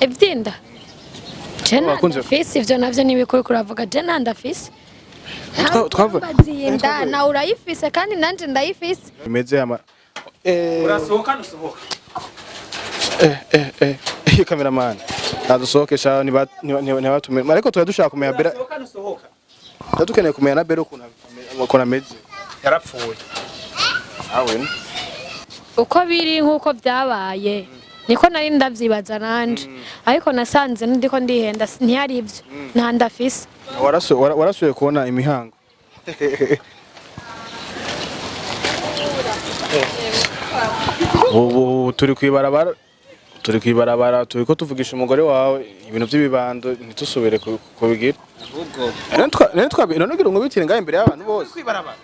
Ivyinda je Abakunzi- ndafise ivyo navyo nibikuri kuravuga, je ntandafise. Twavuga- Inda nawe urayifise kandi nanje ndayifise. Bimeze ama Urasohoka nusohoka. Eh, cameraman nadusohokesha ntibatumire, ariko tuba dushaka kumenya Bera. Urasohoka nusohoka. Tuba dukeneye kumenya na Bera ukuntu ameze. Yarapfuye. Awe. Uko biri nk'uko byabaye niko nari ndavyibaza nanje, ariko nasanze ndiko ndihenda, ntiyari ivyo, nta ndafise. Warasuye kubona imihango? Ubu turi kwibarabara, turi kwibarabara, turiko tuvugisha umugore wawe ibintu by'ibibando, ntitusubire kubigira. Ahubwo None ugira ngo bitire ngaho imbere y'abantu bose. Kwibarabara.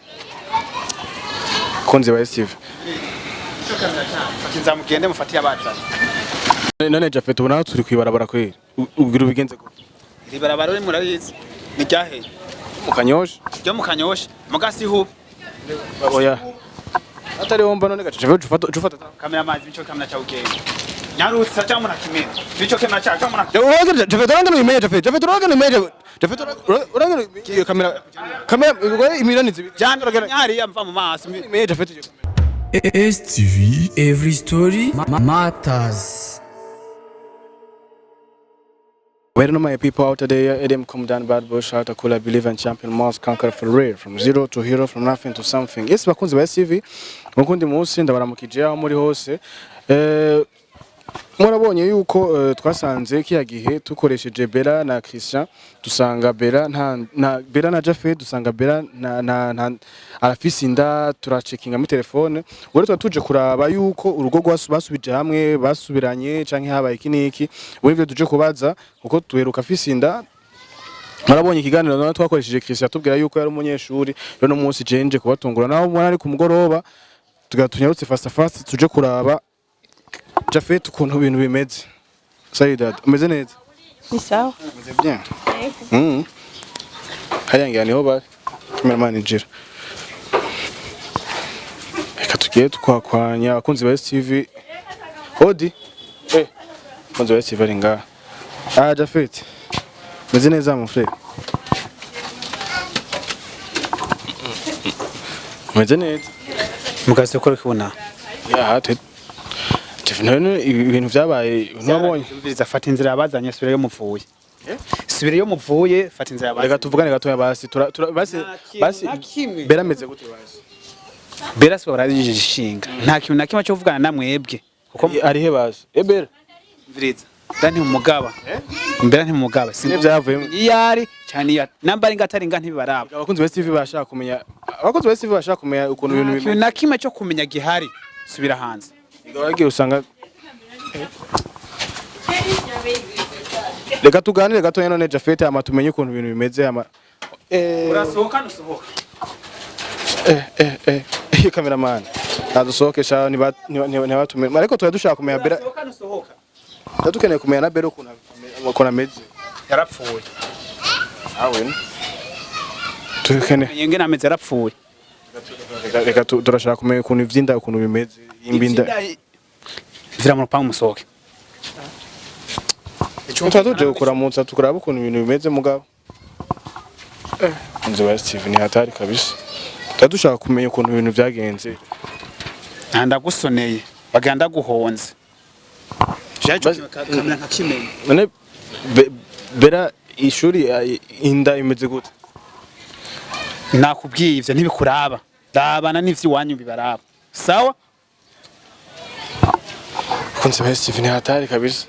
Kunzi ba Steve. Ico kamera cyane. Fata inzamugende mufatiye abazanye. None Jafet, ubu naho turi kwibarabara kweri, ugira ubigenze gute? Iri barabara uri murarizi. Ni ryahe? Mu Kanyosha. Ryo mu Kanyosha. Mugasi hu. Oya, atari womba. None gace Jafet, ufata ufata. Kamera amazi mico kamera cya ugenda. Nyarutsa cyangwa murakimena. Mico kamera cya cyangwa murak. Jafet, urangana uyimenye. Jafet, Jafet, urangana uyimenye. Jafet, urangana iyo kamera, kamera ubwo imiliyoni zibiri. Jana nyari yamva mu maso. Uyimenye Jafet iyo kamera. STV Every Story Matters. Where know my people out there, Adam come down bad boy shout Kula believe and champion Mars conquer for real, from zero to hero, from nothing to something. Yes, bakunzi ba CV, mukundi munsi ndabaramukije aho muri hose. Murabonye yuko twasanze kiya gihe tukoresheje Bella na Christian, dusanga Bella nta na Bella na Jafet, dusanga Bella na arafise inda, turacekinga muri telefone. Ubu rero tuje kuraba yuko urugo basubije hamwe, basubiranye canke habaye iki niki. Ubu ivyo tuje kubaza kuko tuheruka afise inda. Murabonye ikiganiro nawe twakoresheje Christian atubwira yuko yari umunyeshuri. Rero no munsi jenje kubatungura naho mubona ari ku mugoroba, tugira tunyarutse fast fast tuje kuraba Jafet ukuntu ibintu bimeze. Saidad, umeze neza? Ni sawa. Umeze bien? Hariya ngira niho bari. Cameraman injira. Reka tugiye tukwakwanya abakunzi ba STV. Odi. Abakunzi ba STV ari ngaha. Ah, Jafet. Umeze neza mon frère? Umeze neza? Mugasi ukora kubona. Ya, te Jeff, none ibintu vyabaye ntiwabonye? Umviriza, fata inzira yabazanye, subira yo muvuye. Subira yo muvuye, fata inzira Reka yabazanye. tuvugane gatoya basi, tura basi. Nta kintu Basi na kimwe. Bera ameze gute basi? Bera si barajishinga. Nta kintu na kimwe cyo kuvugana na mwebwe. Kuko Ari he basi? Bera. mviriza. Nda ntimugaba. Mbera ntimugaba. Ni vyavuyemo. Iyari cyane iya namba ari ngatari nga ntibibaraba. Abakunzi ba TV bashaka kumenya, abakunzi ba TV bashaka kumenya ukuntu ibintu Nta kintu bimeze. na kimwe cyo kumenya gihari. Subira hanze. Wagiye usanga. Reka tuganire gatoya none Jafet, ama tumenye ukuntu ibintu bimeze ama Urasohoka nusohoka. Eh, cameraman nadusohokesha ntibatumire, ariko tuba dushaka kumenya Bera. Urasohoka nusohoka. Tuba dukeneye kumenya na Bera ukuntu ameze. Yarapfuye. Awe tukeneye. Yenge nameze yarapfuye. Reka turashaka kumenya ukuntu ivyinda ukuntu bimeze imbinda. Zira mu rupangu musohoke. Tuba tuje kukuramutsa tukuraba ukuntu ibintu bimeze mugabo. Inzu ya Steve ni hatari kabisa. Tuba dushaka kumenya ukuntu ibintu vyagenze. Nta ndagusoneye. Bagenda guhonze. Jaje Basi- kamera nka kimenya. None Bera ishuri inda imeze gute? Nakubwiye ivyo ntibikuraba. Rabana n'ivyo iwanyu bibaraba. Sawa? Kunzi ba Steve ni hatari kabisa.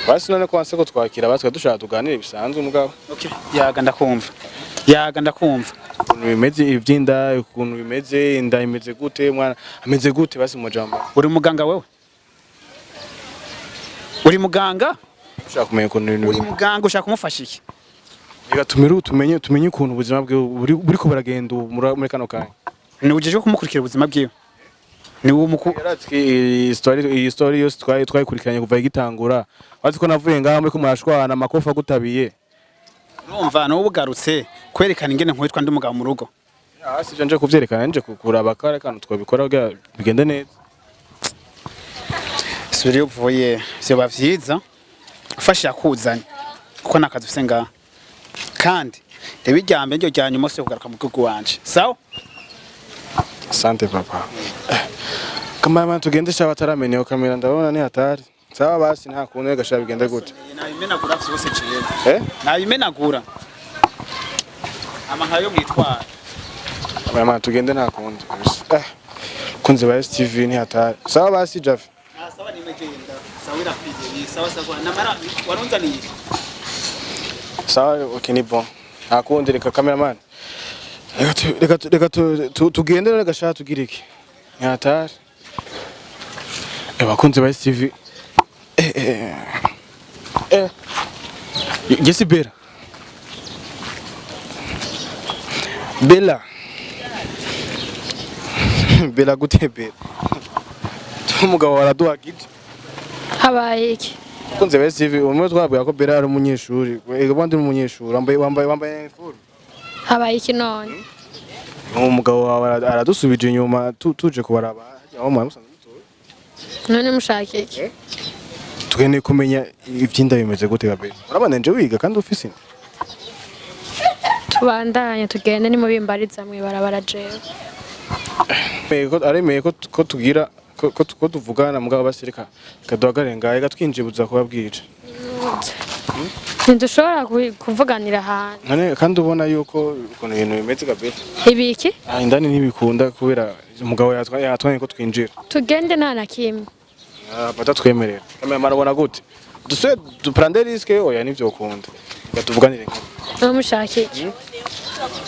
Basi none ko wanse ko twakira batwe dushaka tuganire bisanzwe mugabo. Okay. Yaga ndakumva. Yaga ndakumva. Ukuntu bimeze ivyinda, ukuntu bimeze inda imeze gute, mwana ameze gute basi mu jambo. Uri muganga wewe? Uri muganga? Dushaka kumenya ukuntu ibintu Uri bimeze. muganga ushaka kumufasha iki? Reka tumere tumenye ukuntu ubuzima bwe buriko buragenda ubu muri kano kanya. Ni ujejwe kumukurikira ubuzima bwiwe. Ni uwo muku Yaratwi iyi story yose twayikurikiranye kuva igitangura. Wazi ko navuye ngaho muri ko murashwana amakofa agutabiye. Urumva no ubugarutse kwerekana ingene nkwitwa ndi umugabo mu rugo. Hasi ivyo nje kuvyerekana, nje kukuraba kare kantu twabikora kugira bigende neza. Subira iyo uvuye vyoba vyiza. Ufashe yakuzanye kuko nta kazi ufise ngaha. Kandi reba, irya mbere ryo rya nyuma si kugaruka mu gihugu wanje, sawa? Asante papa. Kamera, tugende sha, bataramenya iyo kamera ndabona ni hatari. Sawa basi, nta kuntu gasha bigende gute. Nabimenagura vyose jewe. Eh? Nabimenagura ama nkayo mwitwara. Mama, tugende, nta kundi kabisa. Kunze ba STV ni hatari. Sawa basi, Jafe. Sawa, nimegenda. Sawa, irakwiye ni sawa sawa, namara warunzaniye. Sawa, okay, ni bon. Nta kundi, reka cameraman. Reka tugende rero gasha tugira iki. Ni hatari. Bakunze ba STV. Eh eh. Eh. Jesi Bella. Bella. Bella gute Bella. Umugabo waraduhagije. Habaye iki? Kunze ba STV, umwe twabwiye ko Bella ari umunyeshuri. Ego, bandi umunyeshuri wambaye uniforme. Habaye iki none? Umugabo wawe aradusubije inyuma, tuje kubaraba aho musanze mutuye. None mushaka iki? Tukeneye kumenya ivyinda bimeze gute gabe. Urabona nje wiga kandi ufise inda. Tubandanye tugende, nimubimbariza mwibarabara jewe. Aremeye ko tugira ko tuvugana, mugabo basirika kaduhagarare ngahe gatwinjibuza kubabwira. Ntidushobora kuvuganira ahantu. None kandi ubona yuko ukuntu ibintu bimeze gabe. Ibiki? Ah, indani ntibikunda kubera umugabo yatwaye ko twinjira. Tugende, nta na kimwe. Ah, batatwemerera. Kamera, ubona gute? Duse duprendre risque? Oya, nivyo ukunda. Gatuvuganire nka. None mushaka iki?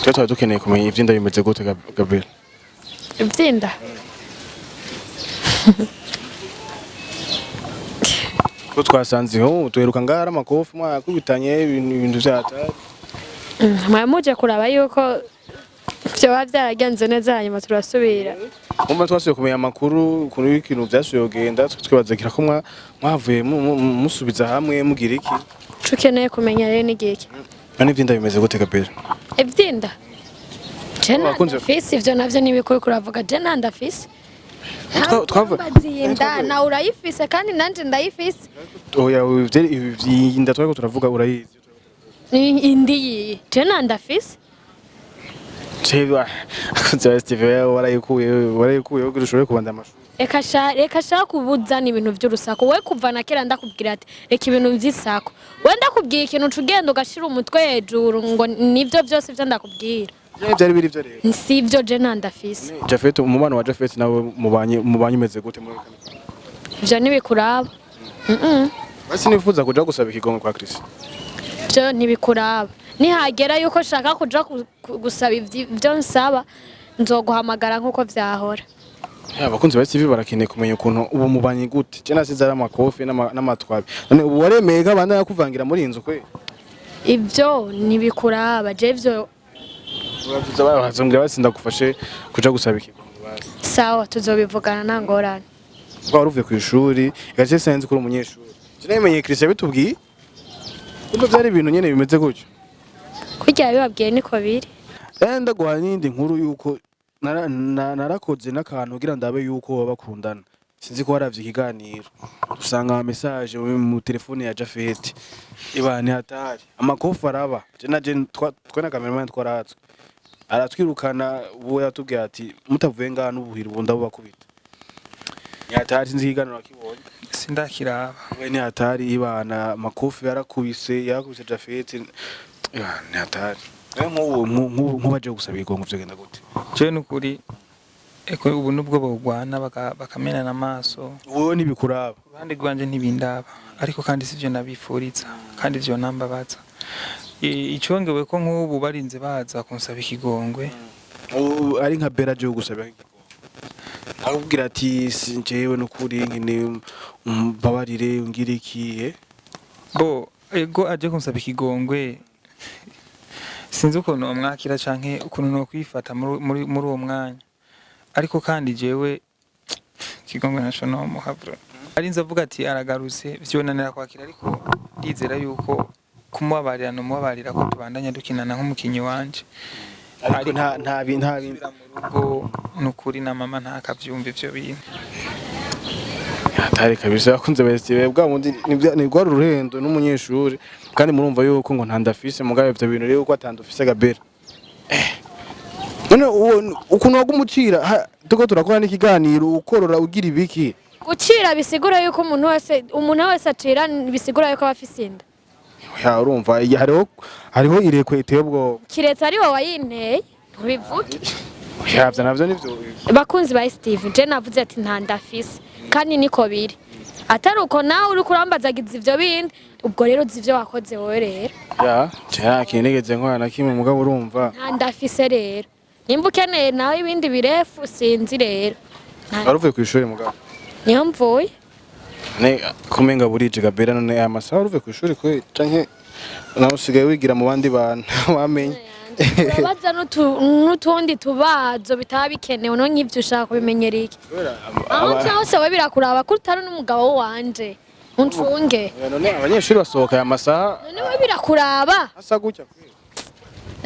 Twe twari dukeneye kumenya ivyinda bimeze gute Gabriel. Ivyinda? Ko twasanze ho tuheruka ngaha ari amakofi mwakubitanye, ibintu vyatari. Mwaba muje kuraba yuko vyoba vyaragenze neza, hanyuma turasubira. Kumva twasubiye kumenya amakuru ukuntu ibintu vyasubiye kugenda, twibaza ko mwavuye musubiza hamwe mugira iki. Ico ukeneye kumenya rero ni igiki? None ivyinda bimeze gute Gabriel? Ivyinda? Je Abakunzi- ndafise ivyo navyo nibikuri kuravuga, je ntandafise. Twavuye- Nawe urayifise kandi nanje ndayifise. Oya, ivyinda twariko turavuga urayizi. Indi yiyi je ntandafise. Ceba akunze ba Steve warayikuye kugira ushobore kubanda amashuri. Reka sha, reka sha kubuzana ibintu vy'urusaku. We kuva na kera ndakubwira ati reka ibintu vy'isaku. We ndakubwiye ikintu uca ugenda ugashira umutwe hejuru ngo nivyo vyose ivyo ndakubwira. Vyari biri vyo rero. Sivyo, je ntandafise. Jafet, umubano wa Jafet nawe mubanye umeze gute muri kano kanya? Ivyo ntibikuraba. Basi nifuza kuja gusaba ikigongo kwa Chris. Ivyo ntibikuraba. Nihagera yuko nshaka kuja gusaba ivyo nsaba, nzoguhamagara nkuko vyahora. Ya, abakunzi ba TV barakeneye kumenya ukuntu ubu mubanye gute. Je nasize ari amakofi n'amatwabi. None ubu waremeye ko abandi yakuvangira muri iyi nzu kwe? Ivyo ntibikuraba, je ivyo. Uravuze bazombwira basi ndagufashe kuja gusaba ikigongo basi. Sawa, tuzobivugana, nta ngorane. Kuko wari uvuye ku ishuri, gace sinzi kuri umunyeshuri. Je namenye Chris yabitubwiye. Kumbe byari ibintu nyene bimeze gutyo. Kurya bibabwiye niko biri. Ndaguha n'iyindi nkuru yuko narakoze n'akantu kugira ndabe yuko baba bakundana. Sinzi ko waravye ikiganiro. Usanga ama message mu telefone ya Jafet. Iba ni hatari. Amakofi araba. Je na je twe na cameraman twaratswe. Aratwirukana uwo yatubwiye ati mutavuye ngaha n'ubuhiri ubu ndabubakubita. Ni hatari, sinzi ikiganiro wakibonye. Sindakiraba. We ni hatari, ibana amakofi yarakubise Jafet. Iba ni hatari. Nk'ubu nk'ubaje gusaba igongo vyogenda gute? Jewe nukuri eko ubu nubwo bogwana bakamenana amaso. Wowe ntibikuraba. Ku ruhande rwanje ntibindaba, ariko kandi sivyo nabifuriza kandi ivyo nambabaza. Icongewe ko nk'ubu barinze baza kunsaba ikigongwe. Ubu ari nka Bella aje gusaba ikigongo. Akubwira ati si njyewe nukuri nkene umbabarire ungire iki eh? Bo ego aje kunsaba ikigongwe, sinzi ukuntu mwakira canke ukuntu nokwifata muri uwo mwanya, ariko kandi jewe ikigongwe naco nomuha bro. Arinze avuga ati aragarutse, vyonanira kwakira, ariko ndizera yuko kumubabarira nomubabarira ko tubandanya dukinana nk'umukinyi wanje. Ariko nta Gusubira mu rugo nukuri na mama ntakavyumva ivyo bintu. Hatari kabisa, abakunzi ba STV, bwa bundi ni rwari uruhendo n'umunyeshuri, kandi murumva yuko ngo nta ndafise. Mugabe ivyo bintu rero ko atandufise gabera. None ukuntu wagumucira tuko turakora n'ikiganiro, ukorora ugira ibiki? Gucira bisigura yuko umuntu wese acira bisigura yuko aba afise inda? Ya, urumva hariho irekwe iteye ubwoba. Kiretse ari wowe wayinteye, ntubivuge. Ya, vyo navyo nivyo. Bakunzi ba Steve, je navuze ati nta ndafise kandi niko biri. Atari uko nawe uriko urambazagiza ivyo bindi, ubwo rero uzi ivyo wakoze wowe rero. Ya, nta kintu nigeze nkora na kimwe, mugabo urumva. Nta ndafise rero, nimba ukeneye nawe ibindi birefu, sinzi rero. Wari uvuye kw'ishuri mugabo? Niyo mvuye. Ne kumenga burije gabera, none aya masaha wari uvuye kw'ishuri kweri, canke nawe usigaye wigira mu bandi bantu wamenye? Urabaza n'utundi tubazo bitaba bikenewe. No nk'ivyo ushaka kubimenyera iki? Aho nca hose we birakuraba ko utari n'umugabo wanje, uncunge. Oya, none abanyeshuri basohoka aya masaha? None we birakuraba? Asa gutya kweri?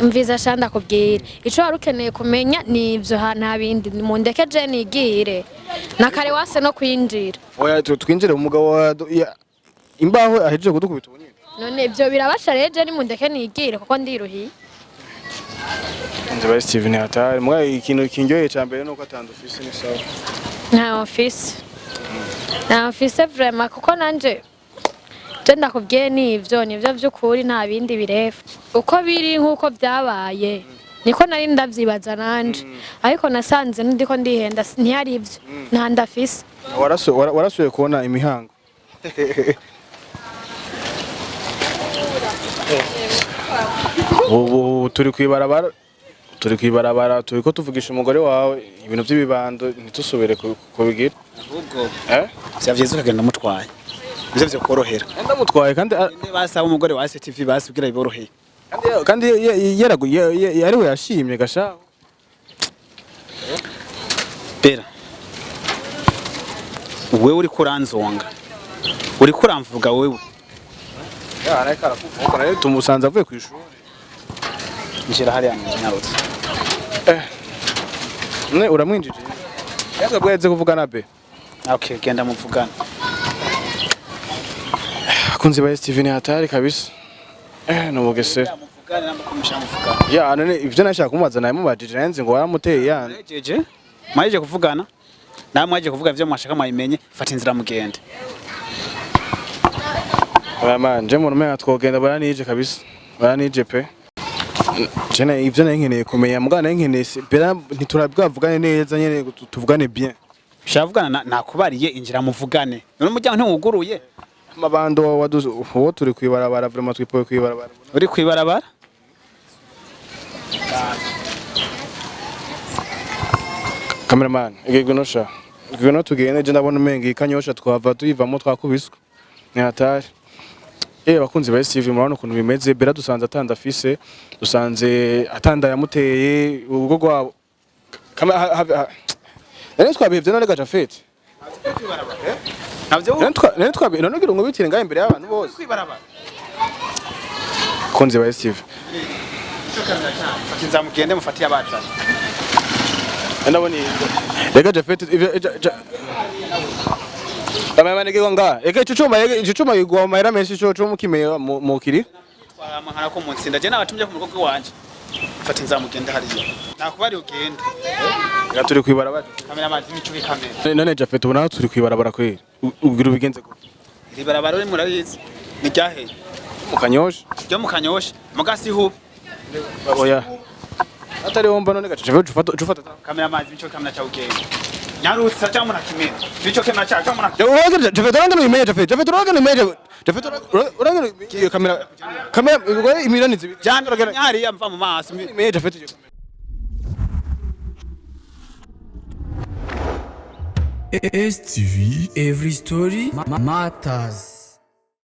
Mviza sha, ndakubwira ico wari ukeneye kumenya ni ivyo, nta bindi. Mundeke je nigire, na kare wase no kwinjira. Oya, twinjire, umugabo wa imbaho ahejeje kudukubita ubu nyene. None ivyo birabasha rero? Je nimundeke nigire kuko ndiruhiye. Nzi ba Steven hatari mwa, ikintu kindyoheye ca mbere nuko atandufise, ni sawa. Nta mfise, nta mfise vraiment, kuko nanje je ndakubwiye nivyo, nivyo vy'ukuri, nta bindi birefu. Uko biri nk'uko vyabaye niko nari ndavyibaza nanje, ariko nasanze ndiko ndihenda, ntiyari ivyo, nta ndafise. Warasuye kubona imihango? Ubu turi kwibarabara, turi kwibarabara, turiko tuvugisha umugore wawe ibintu by'ibibando, ntitusubire kubigira. Ahubwo Eh? vya vyiza ukagenda umutwaye, nivyo vyokorohera. Ndamutwaye kandi Inde basaba umugore wa STV basubwira biboroheye. Kandi yariwe yashimye gashaho. Bera, wewe uriko uranzonga, uriko uramvuga wewe. Ariko arakuvuga rero, tumusanze avuye ku ishuri. Njira hariya mu nzu, nyarutse. None uramwinjije yaza bwaheze kuvuga na be? Okay, genda muvugana. Akunzi ba STV, ni hatari kabisa, nubugesera. Muvugane namba kumusha muvugana. Ya, none ibyo nashaka kumubaza nabimubajije, nanze ngo waramuteye ya. Jeje mwaje kuvugana namwe, mwaje kuvuga ivyo mwashaka, mwabimenye, fata inzira mugende. Oya man, je muntu umenga twogenda, baranije kabisa, baranije pe. Je na ivyo nari nkeneye kumenya, mugana nari nkeneye bera ntiturabwavugane neza nyene, tuvugane bien. Shavugana nakubariye, injira muvugane, none umuryango ntiwuguruye. Amabando uwo turi kwibarabara vraiment, twipoye kwibarabara. Uri kwibarabara. Cameraman, igego sha. Igego tugende, je ndabona umenga ikanyosha twava tuyivamo twakubiswe. Ni hatari. Bakunzi ba STV, murabona ukuntu bimeze. Bera dusanze atanda afise, dusanze atanda yamuteye urugo rwabo. Kama none twabihevye none gaca fete. Navyo. None twabihe none ugira ngo bitire ngahe imbere y'abantu bose. Kwibarabara. Bakunzi ba STV. Fata inzira mugende, mufatiye abazanye. Ndabona rega Jafet ivyo Kamera nige nga rega ico cuma, rega ico cuma yigwa amahera menshi, ico cuma kimeye mu kiri. Twaramuhana ko munsinda, je nabatumye ku mugogo wanje. Fata inzira mugende hariya, nakubariye ugende. Rega turi kwibarabara. Kamera amazi imico ikamera. None Jafet, ubu naho turi kwibarabara kweri, ubwira ubigenze gute? Iri barabara uri murabizi ni ryaheye? Mu Kanyosha. Ryo mu Kanyosha mugasi hu. Oya, atari womba none gaca Jafet ufata ufata. Kamera amazi imico kamera cha ugende, nyarutsa cyangwa murakimena imico kamera cha cyangwa murak Uragenda Jafet, uragenda uyimenye Jafet, Jafet uragenda uyimenye Jafet, uragenda iyo kamera, kamera imiliyoni zibiri. Jana hariya mva mu maso. Uyimenye Jafet iyo kamera. STV Every Story Matters.